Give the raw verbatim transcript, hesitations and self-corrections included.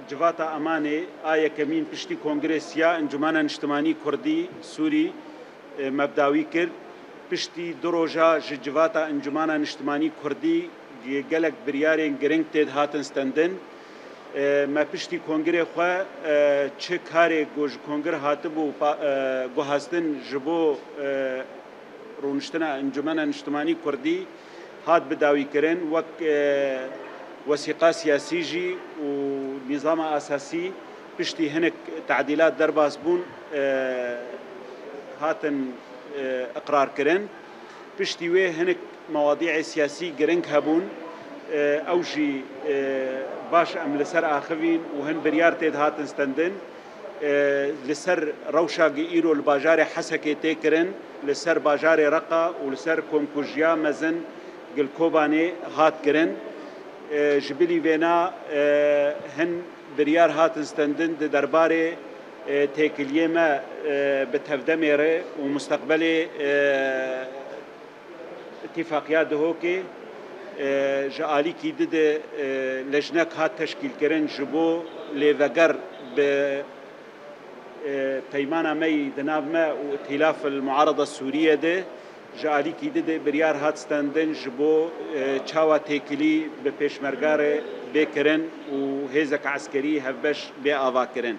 Civata Emanê a yekemîn piştî Kongirê Siya Encumena Niştimanî Kurdî Sûrî, e, me bi dawî kir. Piştî du roja ji Civata Encumena Niştimanî Kurdî ge-, gelek biryarên giring tê de hatin stendin. E, me piştî kongirê xwe, e, çi karê ku ji kongir hatibû pa-, e, guhastin ji bo, e, rûniştina Encumena Niştimanî Kurdî hat bi dawîkirin, wek, e, wesîqa siyasî jî û nîzama esasî piştî hinek tadîlat derbas bûn, e, hatin, e, iqrarkirin. Piştî wê hinek mewadîê siyasî giring hebûn, e, ew jî, e, baş em li ser axivîn û hin biryar tê de hatin stendin. E, li ser rewşa gi îro li bajarê Hesekê tê kirin, li ser bajarê Reqa û li ser komkujiya mezin gi li Kobanê hat kirin. E, ji bilî vêna, e, hin biryar hatin stendin di derbarê, e, têkiliyê me, e, bi tevdemê re û musteqbelê, e, Îtîfaqiya Duhokê, e, ji alîkî di de, e, lejnek hat teşkîlkirin ji bo lêveger bi, e, peymana me yî di nav me û Îtîlaf el Muarada Sûriye de ji alîkî di de biryar hat stendin ji bo, e, çawa têkilî bi pêşmerga re bê kirin û hêzek eskerî hevbeş bê avakirin.